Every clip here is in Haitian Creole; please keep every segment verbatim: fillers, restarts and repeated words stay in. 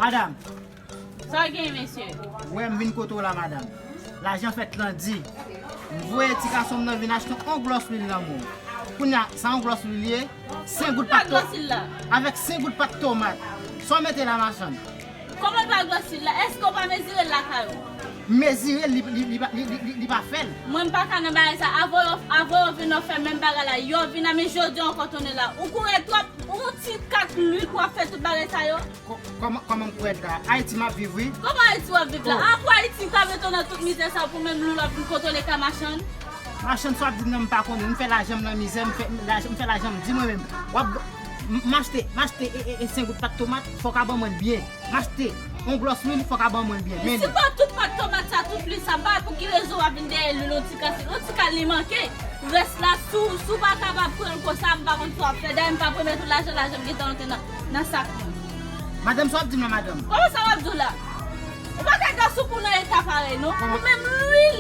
Madam, Sa w gen, mesye? Wè m vin kote w la, madanm. Lajan fèt lan di. M voye ti gason m nan vin achte yon glòs lwil nan men w. Kounye a, sa yon glòs lwil ye? Senk goud pat tomat. Avèk senk goud pat tomat. Sa w mete la, machann? Kòman l pa glòs lwil la? Èske w pa mezire l lakay ou? M mezire l, li, li, li, pa- li, li, li, li pa fè l. Mwen, m pa ka nan bagay sa. Avan yo, avan yo vin, yo fè menm bagay la. Yo vin, a men jodi ankò tounen la. Ou kouri twòp, ou ti kat lwil pou w ap fè tout bagay sa yo. Kò- Kòman kòman m kwè la? Ayiti m ap viv, wi. Kòman Ayiti w ap viv la? An pou Ayiti ka mete w nan tout mizè sa pou menm lwil w ap vin kontwole ka machann? Machann, sa w ap di m nan, m pa konnen. M fè lajan m nan mizè, m fè, lajan- m fè lajan m di mwen menm. W ap, m- m achte, m achte e, e, e senk goud pat tomat, fò w ka ban mwen l byen. M achte yon glòs lwil, fò w ka ban mwen l byen. Men Si w ba tout pat tomat sa, tout lwil sa, m pa wè pou ki rezon w ap vin dèyè lwil yon ti ka, yon ti ka li manke. Rès la, si w, si w pa kapab pran l konsa, m pa konn sa w ap fè. Dayè, m pa pwomèt ou lajan, lajan m gentan antre nan, nan sak mwen. Madanm, sa w ap di m la, madanm? Kòman sa w ap di w la? Ou pa ka gason pou nan eta parèy, non. Ou menm lwil.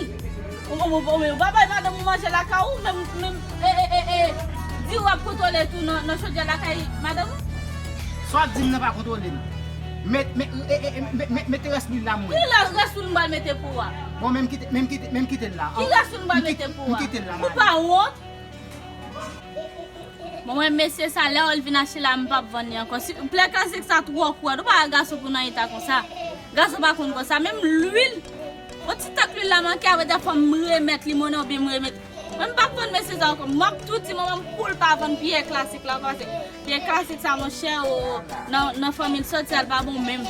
Ou, ou, ou, ou pa bay madanm ou manje lakay ou, menm, menm, e, e, e, e, di w ap kontwole tou nan, nan chodyè lakay madanm ou? Sa w ap di m nan pa kontwole m. Met, met, e, e, e, met, met, mete rès lwil la mwen. Ki lè rès lwil m pral mete pou w a? Bon, menm kite, menm kite, menm kite l la. Ki rès lwil m pral mete pou w a? M kite l la, Ou pa wont? Bon, mwen, mesye sa, lè w vin achte la, m p ap vann li ankò. Si, plè klasik sa twò kwòd. Ou pa gason pou nan eta konsa. Gason pa konn konsa. Menm lwil, yon ti tank lwil la manke, apre de fwa m remèt li monnen oubyen m remèt. Mwen, m p ap vann mesye sa ankò. M ap tou di manman m pou l pa vann pyè klasik la ankò. Paske pyè klasik sa, monchè, o, nan, nan fanmi l soti a, l pa bon menm.